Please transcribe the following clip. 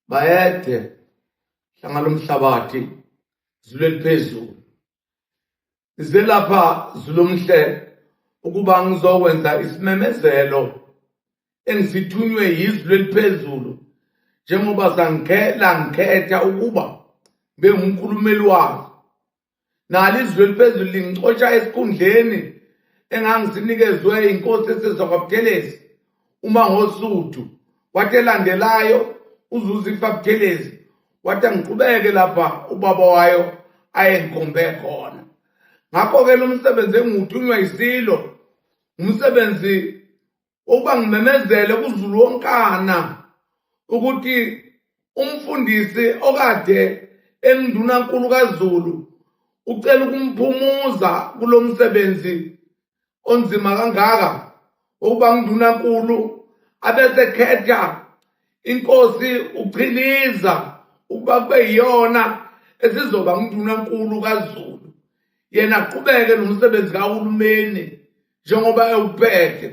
Bayede hlanga lomhlabathi zulu eliphezulu. Ngize lapha Zulu omhle ukuba ngizokwenza isimemezelo engisithunywe yizulu eliphezulu njengoba sangikhela ngikhetha ukuba ngibe ngumkhulumeli wazo. Nalo izulu eliphezulu lingixosha esikhundleni engangisinikezwe inkosi esezakwaButhelezi uma ngosuthu wathi elandelayo uzuza ifa Buthelezi wathi angiqhubeke lapha ubaba wayo ayengikhombe khona. Ngakho-ke lo msebenzi engiwuthunywa yisilo umsebenzi wokuba ngimemezele kuZulu wonkana ukuthi umfundisi okade engundunankulu kaZulu ucela ukumphumuza kulo msebenzi onzima kangaka wokuba ngundunankulu abesekhetha inkosi uChiliza ukuba kube yiyona esizoba ngundunankulu kaZulu yena aqhubeke nomsebenzi kahulumeni njengoba ewuphethe.